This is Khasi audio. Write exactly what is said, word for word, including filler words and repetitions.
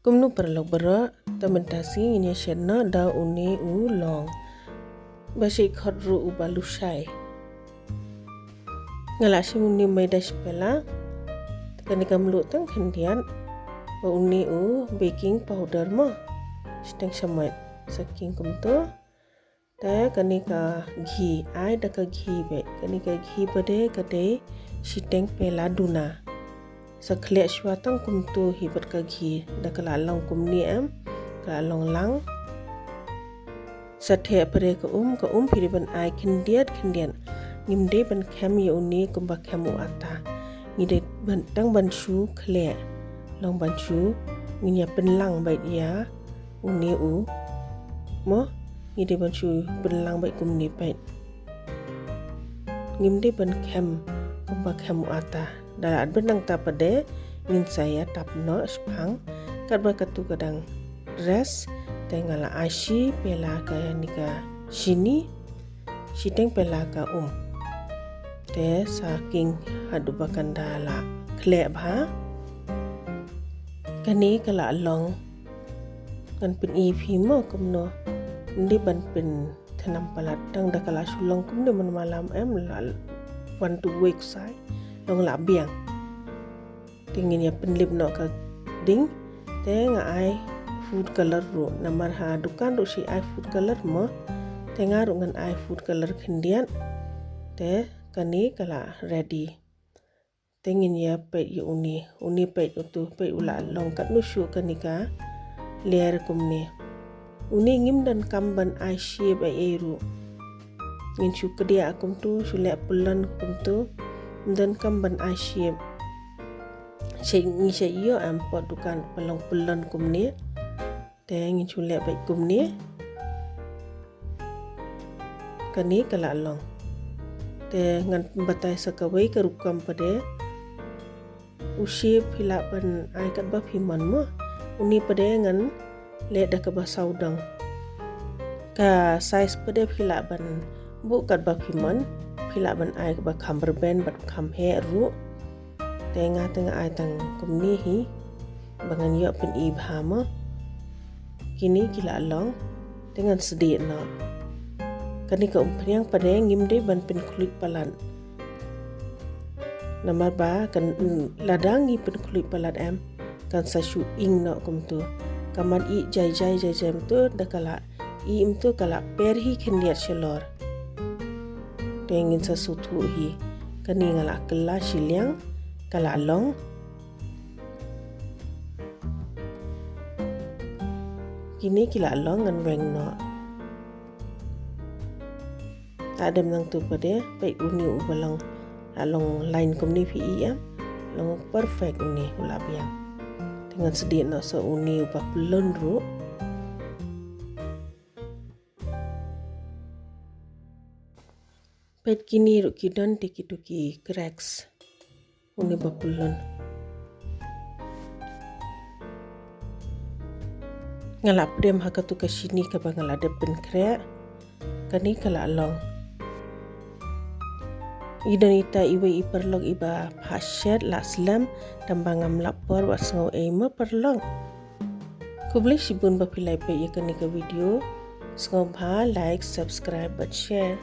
Kumno paralok baroh, ta mynta sngi ngin ïa shet noh da une u long ba shait khot ruh u balushai. Nga la shim une u maida shipela, te kane ka mluh tang khyndiat, bad une u baking powder mo, shiteng shamoit, sa king kumto. Te kane ka ghee, ai da ka ghee beit, kane ka ghee pat de ka dei shiteng pela duna. Sa khleh shuwa tang kumto hi bad ka ghee, da ka la long kumne em, ka la long lang. Sa theh pat de ka um, ka um phi dei ban ai khyndiat khyndiat. Ngim dei ban khem ïa une kumba khem u ata. Ngi dei ban, tang ban shu khleh. Long ban shu, ngin ïa pynlang beit ïa une u. Mo, ngi dei ban shu pynlang beit kumne beit. Ngim dei ban khem kumba khem u ata. Da la at beit nangta pat de, ngin sa ïa tap noh shaphang. Katba katu ka dang rest, te nga la ai shi pela kane ka shini, shiteng pela ka um. Te sa king haduh ba kan da la khleh bha. Kane ka la long. Ngan pyni phi mo kumno. Ym dei ban pynthnam palat, tang da ka la shu long kumne mynmalam em, la wan tu wei ksai. Long la biang. Te ngin ïa pynlip noh ka ding. Te nga ai food color ruh. Namar ha dukan ruh shi ai food color mo. Te nga ruh ngan ai food color khyndiat. Te kane ka la ready. Te ngin ïa peit ïa une, une peit utu, peit u la long katno shuh kane ka layer kumne. Une ngim donkam ban ai shape ei ei ruh. Ngin shu kdiah kumtu, shu leh pyllun kumtu. Ngim donkam ban ai shape. Shu ngi shu ïoh em, pat dukan ba long pyllun kumne. Te ngin shu leh beit kumne. Kane ka la long. Te ngan batai sa kawei ka rukom pat de. U shape phi lah ban ai katba phi mon mo. Une pat de ngan leh da kaba sawdong. Ka size pat de phi lah ban buh katba phi mon. Phi lah ban ai kaba kham rben bad kham heh ruh. Te nga te nga ai tang kumne hi. Ba ngan ïoh pyni bha mo. Kine ki la long. Te ngan sdieh noh. Kane ka umphniang pat de ngim dei ban pynkhluit palat. Namar ba kan lada ngi pynkhluit palat em, kan sa shu ing noh kumtu. Ka mat ih jai jai jai jai kumtu da ka la ih kumtu ka la per hi khyndiat shalor. Te ngin sa shu thuh hi. Kane nga la kylla shiliang, ka la long. Kine ki la long ngan weng noh. Ta dem nangtu pat de, peit une uba long. La long line kumne phi i em. Long perfect une u la biang. Te ngan sdieh noh sa une uba pyllun ruh. Peit kine ruh ki don te kitu ki cracks. Une ba pyllun. Nga la pdem ha katu ka shini kaba nga la dep pynkhreh. Kane ka la long. I don ita iwei i paralok iba phah shet la slem, tang ba ngam lap por wat sngew ei mo paralok. Khublei shibun ba phi la peit ïa kane ka video. Sngewbha like, subscribe bad share.